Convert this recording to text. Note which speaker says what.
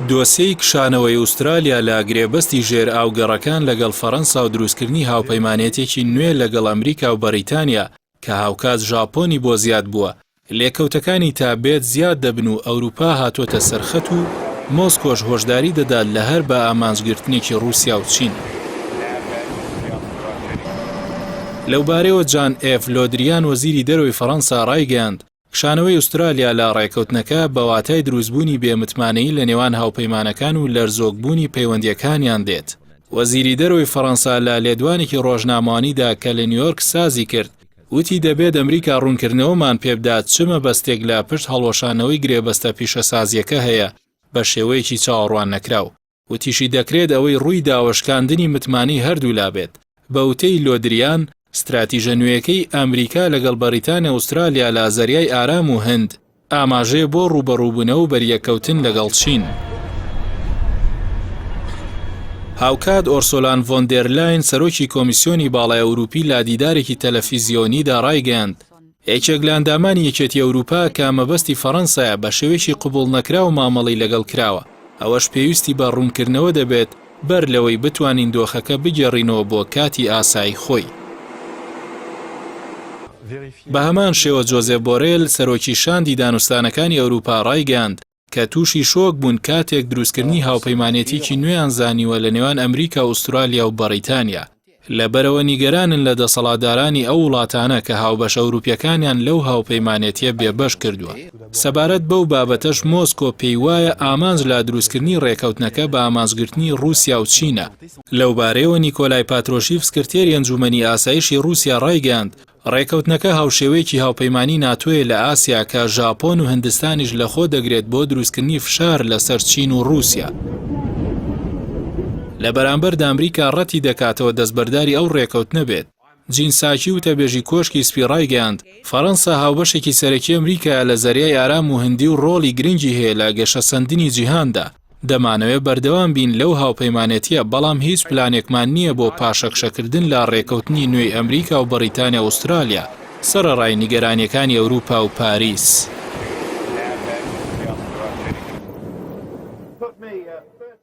Speaker 1: دۆسیەی کشانەوەی ئوسترالیا لە گرێبەستی ژێر ئاوگەڕەکان لەگەڵ فەرەنسا و دروستکردنی هاوپەیمانێتێکی نوێ لەگەڵ ئەمریکا و بەریتانیا کە هاوکات ژاپۆنی بۆ زیاد بووە، لێکەوتەکانی تا بێت زیاد دەبن و ئەوروپا هاتۆتە سەر خەت و مۆسکۆش هۆشداری دەدات لە هەر بە ئامانجگرتنێکی ڕووسیا و چین. لەوبارەیەوە جان ئێف لۆدریان وەزیری دەرەوەی فەرەنسا ڕایگەیاند، کشانەوەی ئوسترالیا لە ڕێککەوتنەکە بە واتای دروستبوونی بێ متمانەیی لە نێوان هاوپەیمانەکان و لەرزۆکبوونی پەیوەندییەکانیان دێت. وەزیری دەرەوەی فەرەنسا لە لێدوانێکی ڕۆژنامەوانیدا کە لە نیویۆرک سازی کرد، وتی دەبێت ئەمریکا ڕوونکردنەوەمان پێبدات چ مەبەستێک لە پشت هەڵوەشانەوەی گرێبەستە پیشەسازییەکە هەیە بە شێوەیەکی چاوەڕواننەکراو. وتیشی دەکرێت ئەوەی ڕووی داوە شکاندنی متمانەی هەردوولا بێت. بە وتەی لۆدریان، ستراتیژە نوێیەکەی ئەمریکا لەگەڵ بەڕیتانیا و ئوسترالیا لە زەریای ئارام و هند، ئاماژەیە بۆ ڕووبەڕووبوونەوە و بەریەککەوتن لەگەڵ چین. هاوکات ئۆرسۆلان ڤۆن دێر لاین سەرۆکی کۆمیسیۆنی باڵای ئەوروپی لە دیدارێکی تەلەفیزیۆنیدا ڕایگەیاند، یەکێک لە ئەندامانی یەکێتی ئەوروپا کە مەبەستی فەڕەنسایە بە شێوەیەکی قبوڵنەکراو مامەڵەی لەگەڵ کراوە، ئەوەش پێویستی بە ڕوونکردنەوە دەبێت بەر لەوەی بتوانین دۆخەکە بگێڕینەوە بۆ کاتی ئاسایی خۆی. بە هەمان شێوە جۆزێپ بۆرێل، سەرۆکی شاندی دانوستانەکانی ئەوروپا ڕایگەیاند کە تووشی شۆک بوون کاتێک دروستکردنی هاوپەیمانێتیی نوێیان زانیوە لە نێوان ئەمریکا و ئوسترالیا و بەڕیتانیا، لەبەرئەوە نیگەرانن لە دەسەڵاتدارانی ئەو وڵاتانە کە هاوبەشە ئەوروپییەکانیان لەو هاوپەیمانێتییە بێبەش کردووە. سەبارەت بەو بابەتەش مۆسکۆ پێیوایە ئامانج لە دروستکردنی رێککەوتنەکە بە ئامانجگرتنی رووسیا و چینە. لەوبارەیەوە نیکۆلای پاترۆشیڤ سکرتێری ئەنجوومەنی ئاسایشی رووسیا رایگەیاند، ڕێکەوتنەکە هاوشێوەیەکی هاوپەیمانی ناتۆیە لە ئاسیا کە ژاپۆن و هندستانیش لەخۆ دەگرێت بۆ دروستکردنی فشار لەسەر چین و ڕووسیا. لە بەرامبەردا ئەمریکا ڕەتی دەکاتەوە دەستبەرداری ئەو ڕێکەوتنە بێت. جین ساکی وتەبێژی کۆشکی سپی ڕایگەیاند، فەرەنسا هاوبەشێکی سەرەکی ئەمریکایە لە زەریای ئارام و هندی و ڕۆڵی گرنگی هەیە لە گەشەسەندنی جیهاندا. دەمانەوێت بەردەوام بین لەو هاوپەیمانێتییە، بەڵام هیچ پلانێکمان نییە بۆ پاشەکشەکردن لە ڕێککەوتنی نوێی ئەمریکا و بەڕیتانیا و ئوسترالیا، سەرەڕای نیگەرانییەکانی ئەوروپا و پاریس.